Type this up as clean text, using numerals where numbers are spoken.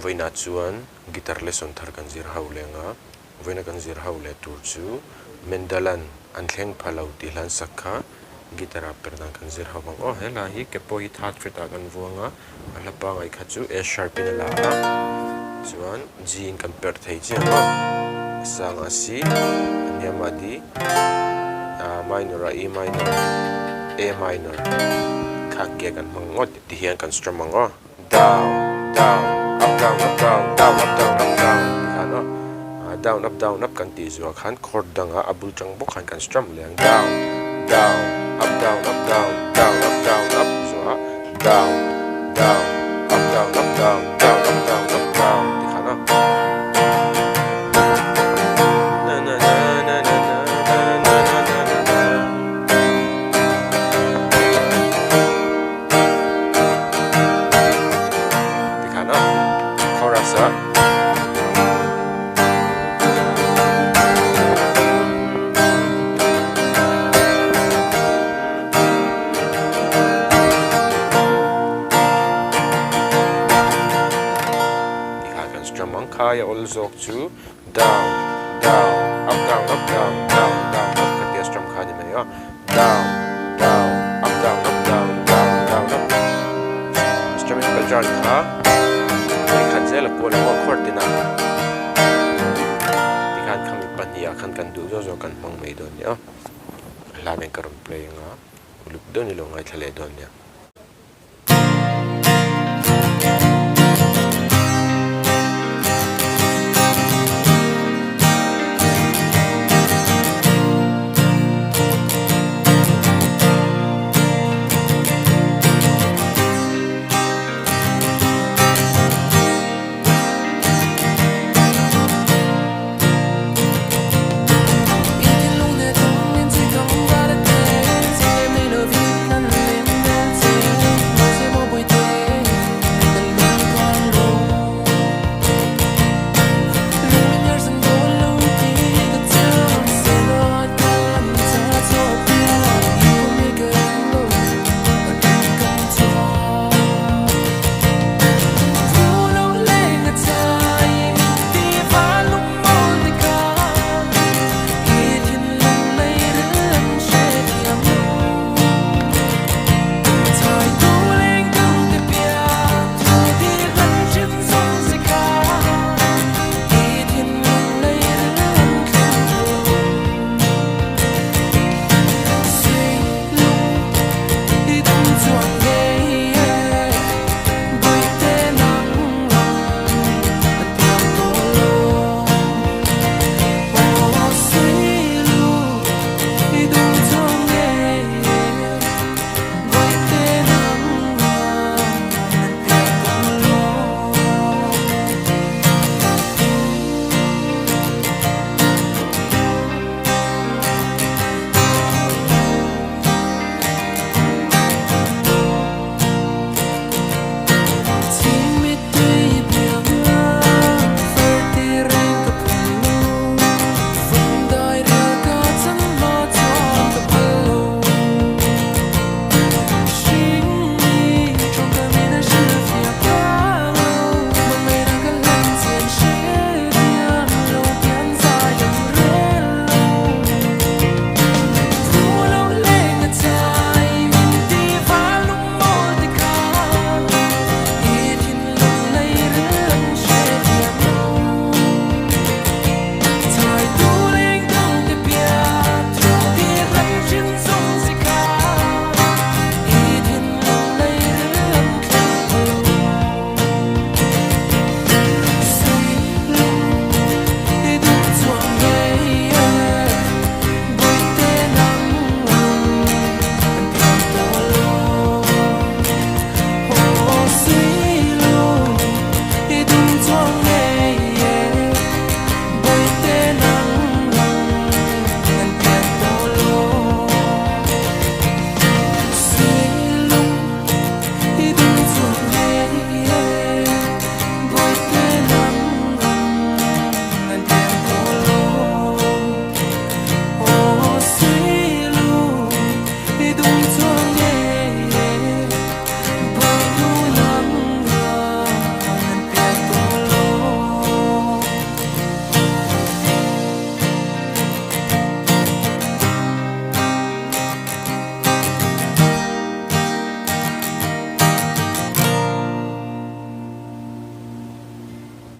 Vawiinah chuan guitar lesson thar kan zir ho leng a, vawiina kan zir ho leh tur chu Mendalan an thleng pha lo tih hlan sak kha guitar ah per dan kan zir ho vang aw. He hla hi ke pawh hi third fret ah kan vuang a, a hla pangai kha chu A sharp in a la a, chuan G in kan perh thei chiang a, a sangah C, a hniamah D, a minor ah E minor, A minor kha ke kan hmang ngawt ti hian kan strum ang aw. Down, down, up down up down, down up down up down ti khan aw. Down up down up kan tih zuah khan chord dangah a bul tang bawk khan kan strum leh ang. Down, down, up down up down, down up down up zuah down, down, up down up down, down up down up down ti khan aw. Na na na na na na na na na na na. Tikhan a chorus a tikhan kan strum ang khai a awl zawk chu down down up down up down down down up khatia strum kha a ni mai a. Down down up down up down down down up strumming pattern kha vawikhat zel a kual ang aw chord tin a tikhan khami pahnih ah khan kan duh zawk zawk kan hmang mai dawn nia a hla nen ka rawn play anga uluk deuh ni lo ngaithla leh dawn nia.